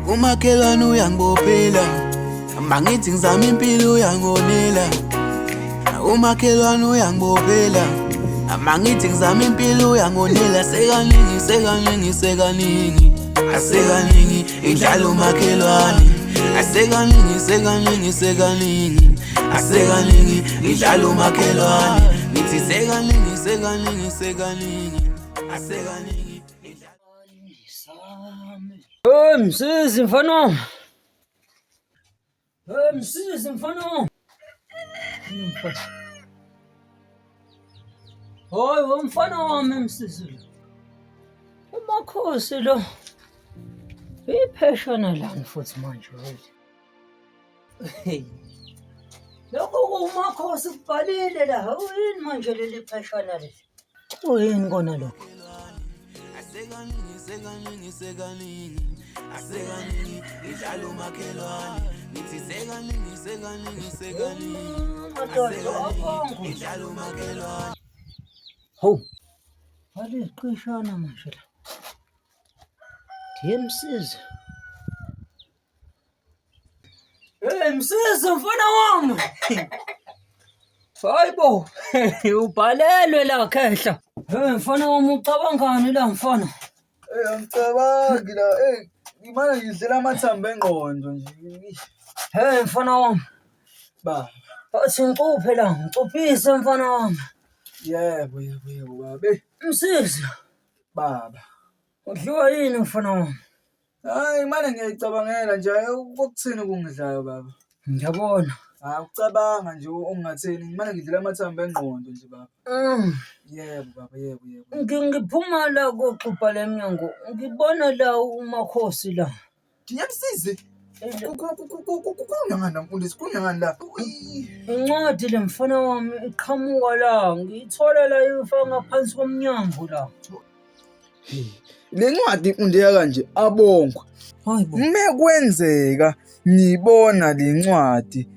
Umakhelwane uyangibophela, mangithi ngizama impilo uyangonela. Umakhelwane uyangibophela, mangithi ngizama impilo uyangonela. Sekaningi, sekaningi, sekaningi, asekaningi idlala umakhelwane. Asekaningi, sekaningi, sekaningi, asekaningi idlala umakhelwane. Ngithi sekaningi, sekaningi, sekaningi, asekaningi idlala. Hey Msizi mfana wami. Hey Msizi mfana wami. Mfana. Hayi we mfana wami Msizi lo. Umakhosi lo. Ipheshana lani futhi manje wena. Hey. Lokho kuwumakhosi kubhalile la. Uyini manje leli pheshana leli? Kuyini kona lokho? Asekaningi, sekaningi, sekaningi, asekaningi idlala umakhelwane. Ngithi sekaningi, sekaningi, sekaningi, Madoda, asekaningi abongo. idlala umakhelwane. Hawu. Baliqishana manje la. Ndiye Msizi. Hey Msizi mfana wami. Hayi bo, ubhalelwe la khehla. Hey mfana wami ucabangani la mfana? Hey, angicabangi la. Hey, ngimane ngidlela amathambo engqondo nje. Hey mfana wami. Baba. Athi ngicuphe la, ngicuphise mfana wami. Yebo, yebo, yebo baba. Hey, Msizi, baba. udliwa yini mfana wami? Hayi mane ngiyayicabangela nje hayi kokuthini okungidlayo baba. Ngiyabona. Hayi ukucabanga nje okungatheni ngimane ngidlela amathambo engqondo nje baba. Yebo baba, yebo yebo. Ngiphuma la koxubha le mnyango, ngibona la umakhosi la. Ngiyamsize. Kukhulunywa ngani la mfundisi? Kukhulunywa ngani la? Incwadi le mfana wami iqhamuka la, ngiyithole la ifaka ngaphansi komnyango la. Le ncwadi ifundeka kanje abongwa. Hayi bo. Mekwenzeka nibona le ncwadi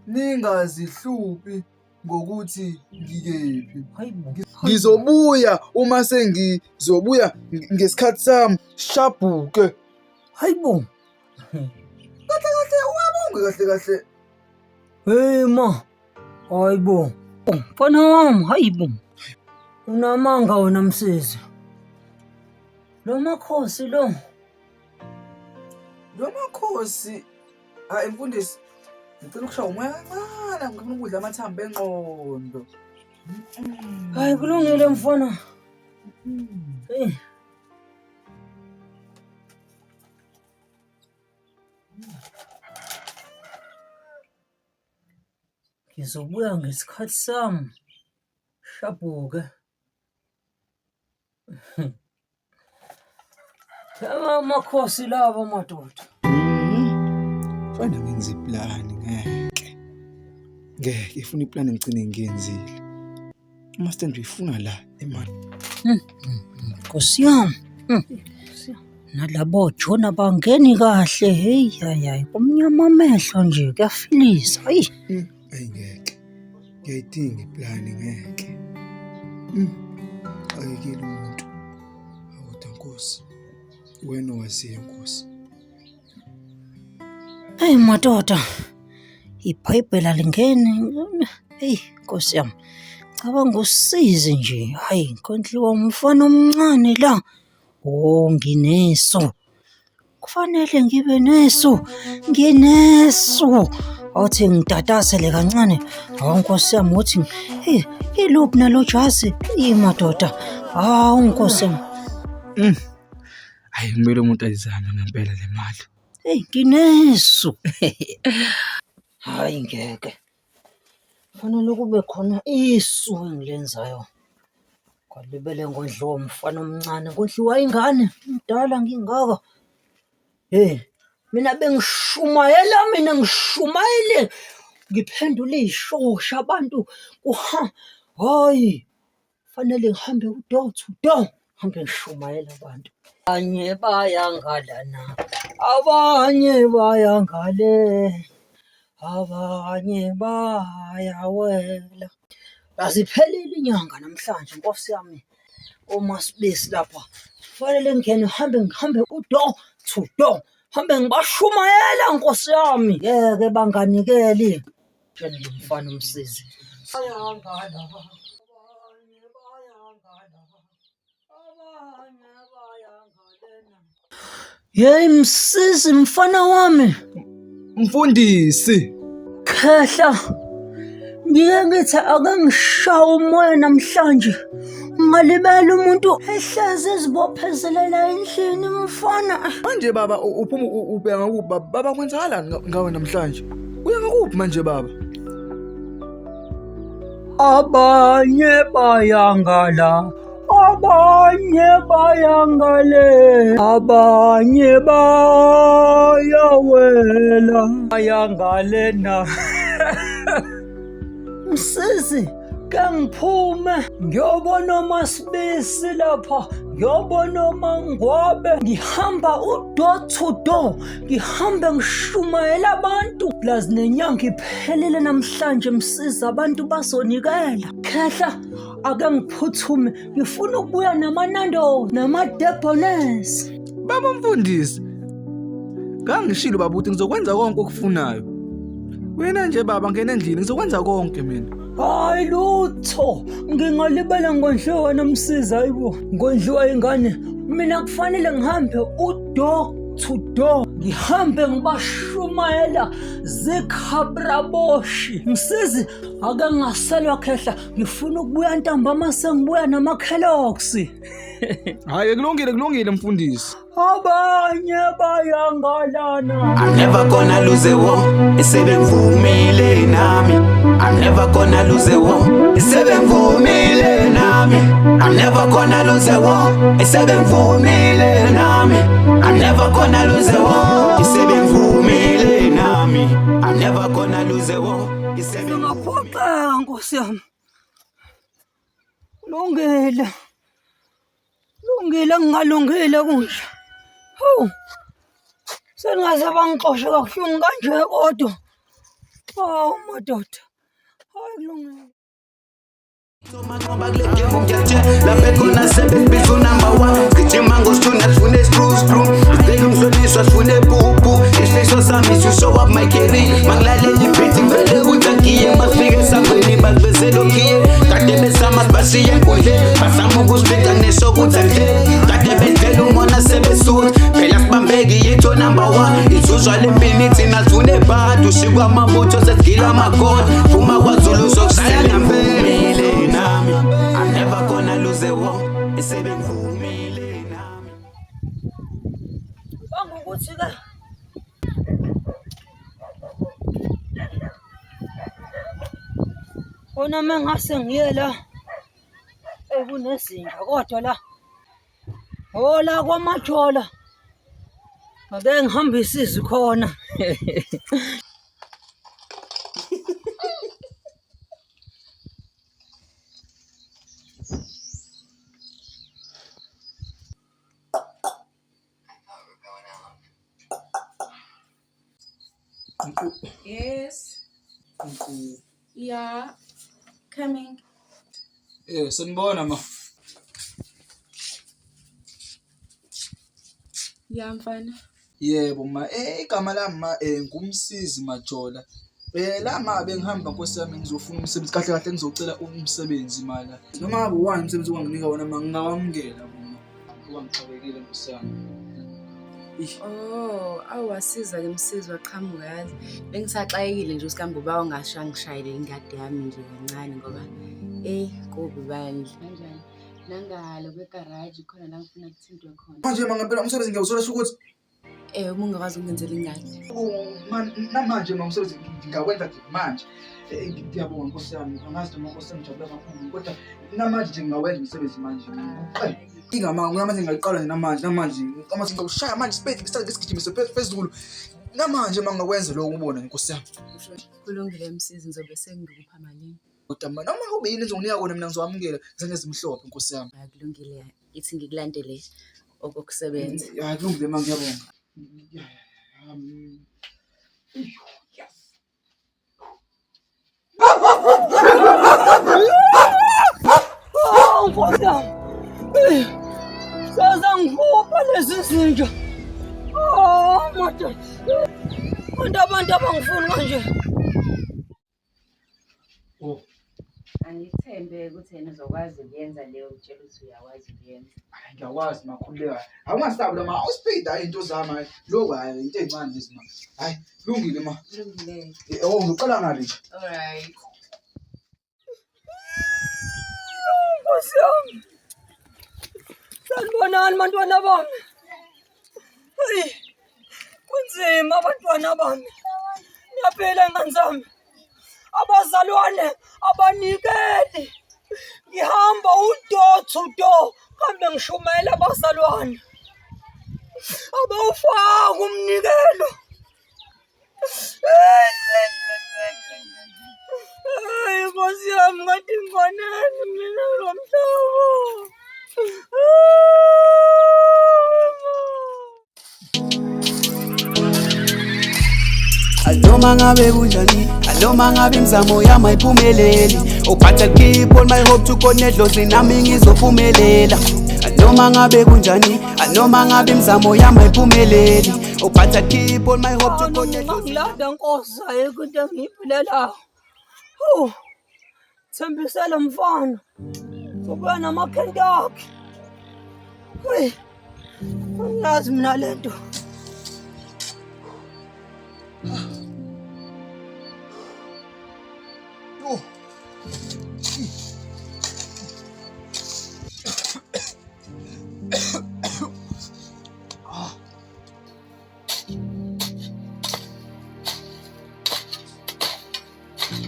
ningazihluphi ngokuthi ngikephi. Hayi bo. Ngizobuya uma sengizobuya ngesikhathi sami shabhuke. Hayi bo. Kahle kahle uwabonge kahle kahle. Hey ma. Hayi bo. Mfana wami, hayi bo. Unamanga wena Msizi. Lo makhosi lo. Lo makhosi hayi mfundisi ngicela ukushaya umoya kancane ngifuna ukudla amathambo engqondo. Hayi kulungile mfana. Hey. Ngizobuya ngesikhathi sami. Shabhuke. Thema amakhosi labo madoda. Fanele ngenze iplani ngeke. Ngeke ifuna iplani ngigcine ngiyenzile. Umastand uyifuna la imali. Nkosi yami. Nalabo Jona bangeni kahle. Hey hayi hayi kumnyama amehlo nje kuyafilisa. Hayi. Ayi ngeke. Ngiyayidinga iplani ngeke. Ayekile umuntu. Kodwa Nkosi, wena owaziyo Nkosi. Hey madoda. IBhayibheli alingeni. Hey Nkosi yami. Cabanga usizi nje. Hayi ngikondliwa umfana omncane la. Oh ngineso. Kufanele ngibe nesu. Nginesu. Awuthi ngitatasele kancane. Hawu Nkosi yami uthi hey iluphi nalo jazi? Eyi madoda. Hawu Nkosi yami. Hayi kumele umuntu ayizame ngempela le mali. Hey nginesu. Hayi ngeke. Kufanele kube khona isu engilenzayo. Kwalibele ngodliwa umfana omncane, kudliwa ingane, mdala ngingaka. Hey, mina bengishumayela mina ngishumayele ngiphendule iy'shosha abantu hhayi fanele ngihambe u-door to door, ngihambe ngishumayela abantu. Abanye baya ngalana, abanye baya ngale, abanye bayawela. Aziphelile inyanga namhlanje Nkosi yami. OMaSibisi lapha kufanele ngingene ngihambe ngihambe u-door to door, hambe ngibashumayela Nkosi yami. Ngeke banganikeli. Tshela lo mfana umsizi. Yeyi msizi mfana wami. Mfundisi. Khehla. Ngike ngithi ake ngishawe umoya namhlanje. Ungalibela umuntu ehlezi ezibophezelela endlini mfana. Manje baba uphuma ubheka ngakuphi baba? Baba kwenzakalani ngawe namhlanje? Uya ngakuphi manje baba? Abanye bayangala abanye bayangale abanye bayawela bayangalena msizi ke ngiphume ngiyobona omasibisi lapha ngiyobona omangwabe ngihamba u-door to door ngihambe ngishumayela abantu plus nenyanga iphelile namhlanje msizi abantu bazonikela khehla Ake ngiphuthume ngifuna ukubuya namanando namadebhones. Baba mfundisi, ngangishilo baba ukuthi ngizokwenza konke okufunayo. Wena nje baba ngena endlini ngizokwenza konke mina. Hayi lutho, ngingalibela ngondliwa nomsiza hayibo. Ngondliwa ingane. Mina kufanele ngihambe u-door to door. Ngihambe ngibashumayela zikhabraboshi. Msizi ake ngingaselwa khehla ngifuna ukubuya ntambama sengibuya nama-kellogs. Hayi kulungile kulungile mfundisi. Abanye bayangalana. I'm never gonna lose a war. Isebengivumile nami. I'm never gonna lose a war. Isebengivumile nami. I'm never gonna lose a war. Isebengivumile nami. I'm never gonna lose a war. Isebengivumile nami. I'm never gonna lose a war. Ngingaphoxeka Nkosi yami. Lungile. Lungile ngingalungile kunje. Hawu. Sengaze bangixoshe kabuhlungu kanje kodwa. Hawu madoda. Hayi kulungile. Manqoba kule game ngiyatshela lapha khona sebebiza unumber one gijima ngosithunya sifune screw screw sicela umhloliswa sifune pupu isifiso sami is to show up my career mangilalela ibeat ngivele ukuthi angiye masifike esangweni bakuvezela okhiye kade bezama sibashiye enkundleni bazama ukusibika nesokuthi angidleli kade bedlela umona sebesutha phela sibambeki yitho number one izuzwa lempini thina sifune bhadi ushikwa amabutho sesigila amakhona phuma kwazulu sokushaya ngempela nami I'm never gonna lose a war isebengivumile nami Bangukuthi-ke Kona uma ngase ngiye la ekunezinja kodwa la hola kwamajola ake ngihambise izwi khona. Yes. Yeah. Coming. Eh, sanibona ma. Ya mfana. Yebo ma, eh igama lami ma eh nguMsizi Majola. Eh la ma bengihamba nkosi yami ngizofuna umsebenzi kahle kahle ngizocela umsebenzi ma la. Noma ngabe uwani umsebenzi onganginika wona ma ngingawamukela ma. Ngoba ngixakekile nkosi yami. Oh, awasiza ke msizi waqhamuka yazi. Bengisaxakekile nje usikambe uba ungasho angishayele ingadi yami nje kancane ngoba eh kubi bandla. Kanjani? Nangalo kwegaraji khona la ngifuna kuthintwe khona. Manje ma ngempela umsebenzi ngiyawuthola sho ukuthi Eh uma ungakwazi ukungenzela ingadi. Namanje ma umsebenzi ngingawenza nje manje. Eh, ngiyabonga nkosi yami angazi noma nkosi yami ngijabula kakhulu kodwa namanje nje ngingawenza umsebenzi manje. Ngiqe. Inkinga ma ngamanje ngingaliqala nje namanje namanje ngamanje ngikushaya manje speed ngisale ngisigijimise phezulu. Namanje uma ngingakwenza lokho ubona nkosi yami. Kulungile Msizi, ngizobe sengikupha malini? Kodwa ma noma kube yini enizonginika kona mina ngizokwamukela ngizange zimhlophe nkosi yami. Hayi kulungile, ithi ngikulandele okokusebenza. Hayi kulungile ma ngiyabonga. Oh, Nkosi yami. Sezangiphupha lezi zinja. Oh, madoda. Abantu abantu abangifuni kanje. Oh. Angikuthembe ukuthi yena uzokwazi ukuyenza leyo utshela ukuthi uyakwazi ukuyenza. Hayi ngiyakwazi makhululeka. Awungasabi la ma awuspeed hayi into zami hayi. Lokhu hayi into ezincane lezi ma. Hayi kulungile ma. Kulungile. Oh ngiqala ngale nje. All right. Nkosi yami. Sanibonani bantwana bami. Hey. Kunzima abantwana bami. Niyaphila ingane zami. Abazalwane abanikeli. Ngihamba udo to door kambe ngishumayela abazalwane. Abawufaki umnikelo. Hayi Nkosi yami ngathi ngikoneni mina lo mhlaba. Noma ngabe kunjani, noma ngabe imizamo yami ayiphumeleli. Oh, but I'll keep on my hope to God nedlozi nami ngizophumelela. Noma ngabe kunjani, noma ngabe imizamo yami ayiphumeleli. Oh, but I keep on my hope to God nedlozi. Ngilanda Nkosi ayikho into engiyiphilelayo. Hu. Thembisela mfana. Ubuya namaKentucky. Hey. Angiyazi mina lento. Yo.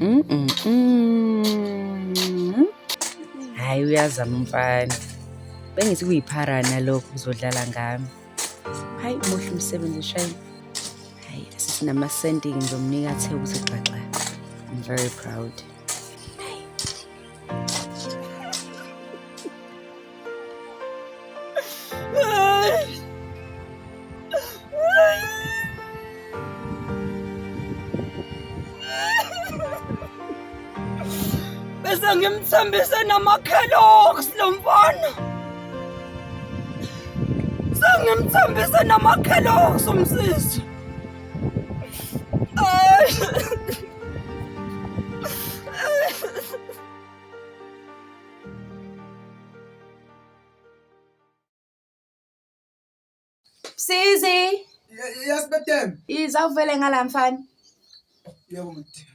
Mm -mm -mm. Hayi uyazama umfana. Bengithi kuyipharana lokho kuzodlala ngami. Hayi muhle umsebenzi shame. Hayi sisinamasenti ngizomnika athe ukuthi xaxa. I'm very proud. Bese ngimthembise nama-Kellogg's lo mfana. Sengimthembise nama-Kellogg's umsisi. Ay. Msizi, Yes madam. iza uvele ngala mfana. Yebo madam.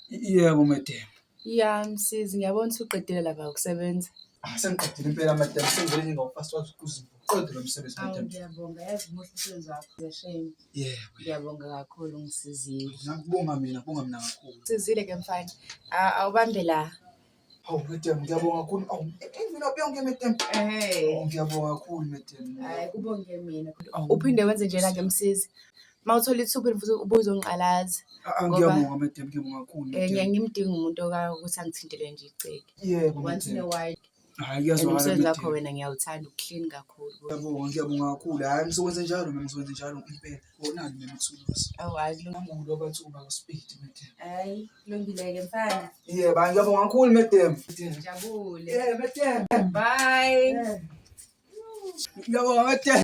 Yebo madam. Ya Msizi, ngiyabona ukuthi uqedile lapha ukusebenza. Ah sengiqedile impela madam. Sengivele nje ngawufast ukuze ngiqede lo msebenzi madam. Ngiyabonga, yazi muhle umsebenzi wakho. Shame. Yebo. Ngiyabonga kakhulu ungisizile. Ngiyakubonga mina, kubonga mina kakhulu. Sizile ke mfana. Awubambe la. Hawu madam, ngiyabonga kakhulu. Awu imvelaphi yonke madam. Eh. Oh ngiyabonga kakhulu madam. Hayi kubonge mina. Awu. Uphinde wenze njena ke Msizi. Mawuthola ithuba futhi ubuye uzongiqalaza. Ah, Ngoba- ngiyabonga madam, ngiyabonga kakhulu. Eh madam. ngiyaye ngimdinga umuntu oka ukuthi angithintele nje iceke. Yebo Once in a madam. while. Hayi And kuyazwakala umsebenzi wakho madam. wena ngiyawuthanda uclean kakhulu. Ngiyabonga, ngiyabonga kakhulu. Hayi ngizokwenza njalo mina ngizokwenza njalo impela. Wonani mina ithuluzi. Awu hayi kulungile. Angulo abathuba ka-speed madam. Hayi kulungile ke mfana. Yebo, hayi ngiyabonga kakhulu madam. Jabule. Yeah madam. Bye. Ngiyabonga madam.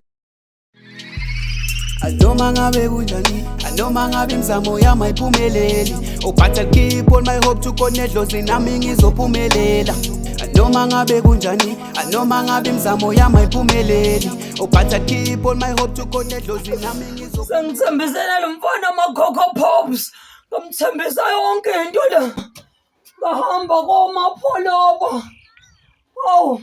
Noma ngabe kunjani, noma ngabe imizamo yami ayiphumeleli. Oh, but I'll keep on my hope to God nedlozi nami ngizophumelela. Noma ngabe kunjani, noma ngabe imizamo yami ayiphumeleli. Oh, but I'll keep on my hope to God nedlozi nami ngizophumelela. Sengithembisele lo mfana ama-Coco Pops. Ngamthembisa yonke into le. Bahamba komapholoba. Awu.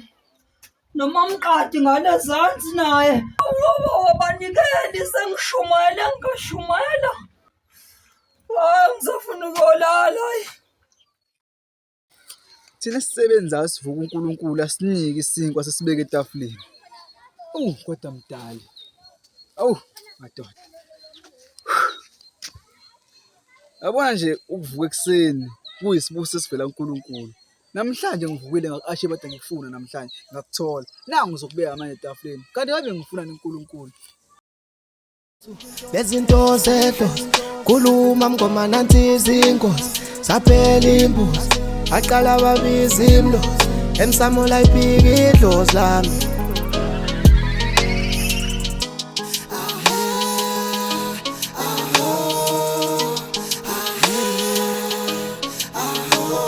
Noma mqadi ngale zansi naye. Ngoba wabanikeli sengishumayela ngishumayela. Hayi ngisafuna ukuyolala. Hayi. Thina esisebenzayo sivuka uNkulunkulu asinike isinkwa sisibeke etafuleni. Awu kodwa mdali. Awu madoda. Yabona nje ukuvuka ekuseni kuyisibusiso esivela kuNkulunkulu. Namhlanje ngivukile ngaku-ashe bade ngikufuna namhlanje ngakuthola. Nangu ngizokubeka manje etafuleni. Kanti ngabe ngifunani kuNkulunkulu? Lezinto zedlozi khuluma mngoma nansi izingozi saphela imbuzi aqala babiza imlozi emsamo layiphika idlozi lami.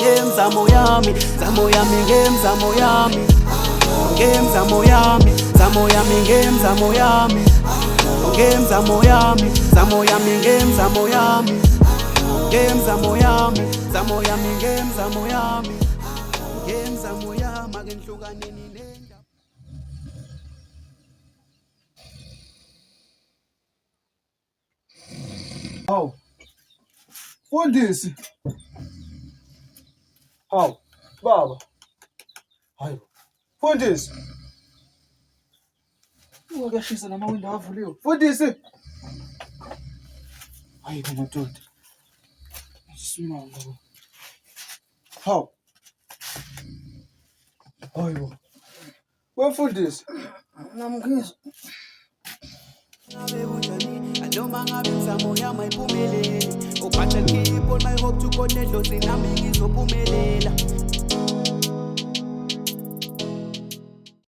Ngemzamo yami, zamo yami, ngemzamo yami, ngemzamo yami, zamo yami, ngemzamo yami, ngemzamo yami, zamo yami, ngemzamo yami, ngemzamo yami, zamo yami, ngemzamo yami, ngemzamo yami, ake ngihlukaneni nendaba. Hawu. Mfundisi. Hawu, baba. Hayi. Mfundisi. Kuyashisa namawindi avuliwe. Mfundisi. Hayi bo madoda. Isimanga bo. Hawu. Hayi bo. Wemfundisi. Namkhize. Ngabe kunjani noma ngabe imizamo yami ayiphumeleli. Oh, but I keep on my hope to God nedlozi nami ngizophumelela.